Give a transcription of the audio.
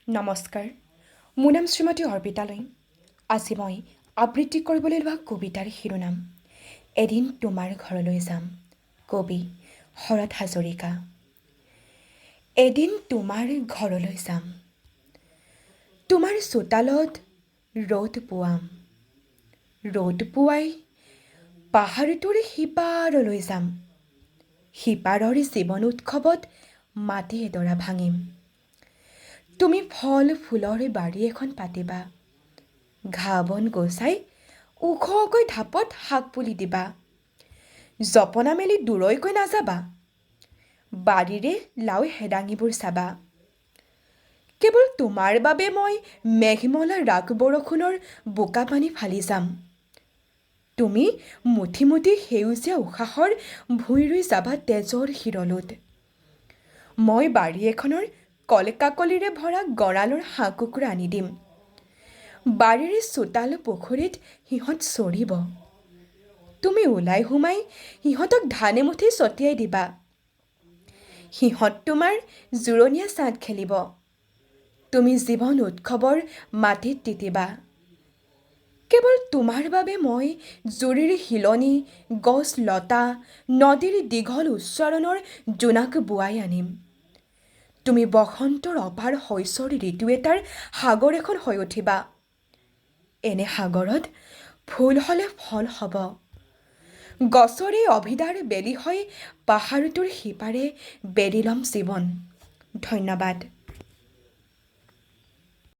নমস্কাৰ, মোৰ নাম শ্ৰীমতী অৰ্পিতা লইন। আজি মই আবৃত্তি কৰিবলৈ লোৱা কবিতাৰ শিৰোনাম "এদিন তোমাৰ ঘৰলৈ যাম"। কবি শৰৎ হাজৰিকা। এদিন তোমাৰ ঘৰলৈ যাম, তোমাৰ চোতালত ৰ'দ পুৱাম, ৰ'দ পুৱাই পাহাৰটোৰ সিপাৰলৈ যাম, সিপাৰৰ জীৱন উৎসৱত মাটি এডৰা ভাঙিম। তুমি ফল ফুলৰ বাৰী এখন পাতিবা, ঘাঁহ বন গুচাই ওখকৈ ঢাপত শাক পুলি দিবা। জপনা মেলি দূৰৈকৈ নাযাবা, বাৰীৰে লাও হেদাঙিবোৰ চাবা। কেৱল তোমাৰ বাবে মই মেঘমলা ৰাগ বৰষুণৰ বোকা পানী ফালি যাম। তুমি মুঠি মুঠি সেউজীয়া উশাহৰ ভূঁই ৰুই যাবা তেজৰ সীৰলুত। মই বাৰী এখনৰ কলকাকলিৰে ভৰা গঁৰালৰ হাঁহ কুকুৰা আনি দিম, বাৰীৰ চোতাল পুখুৰীত সিহঁত চৰিব। তুমি ওলাই সোমাই সিহঁতক ধান এমুঠি ছটিয়াই দিবা, সিহঁত তোমাৰ জোৰণীয়া ছাঁত খেলিব। তুমি জীৱন উৎসৱৰ মাটিত তিতিবা। কেৱল তোমাৰ বাবে মই জুৰিৰ শিলনি, গছ লতা, নদীৰ দীঘল উচ্চাৰণৰ জোনাক বোৱাই আনিম। তুমি বসন্তৰ অপাৰ শস্যৰ ঋতু এটাৰ সাগৰ এখন হৈ উঠিবা। এনে সাগৰত ফুল হ'লে ফল হ'ব। গছৰে অভিধাৰ বেলি হৈ পাহাৰটোৰ সিপাৰে বেৰি ল'ম জীৱন। ধন্যবাদ।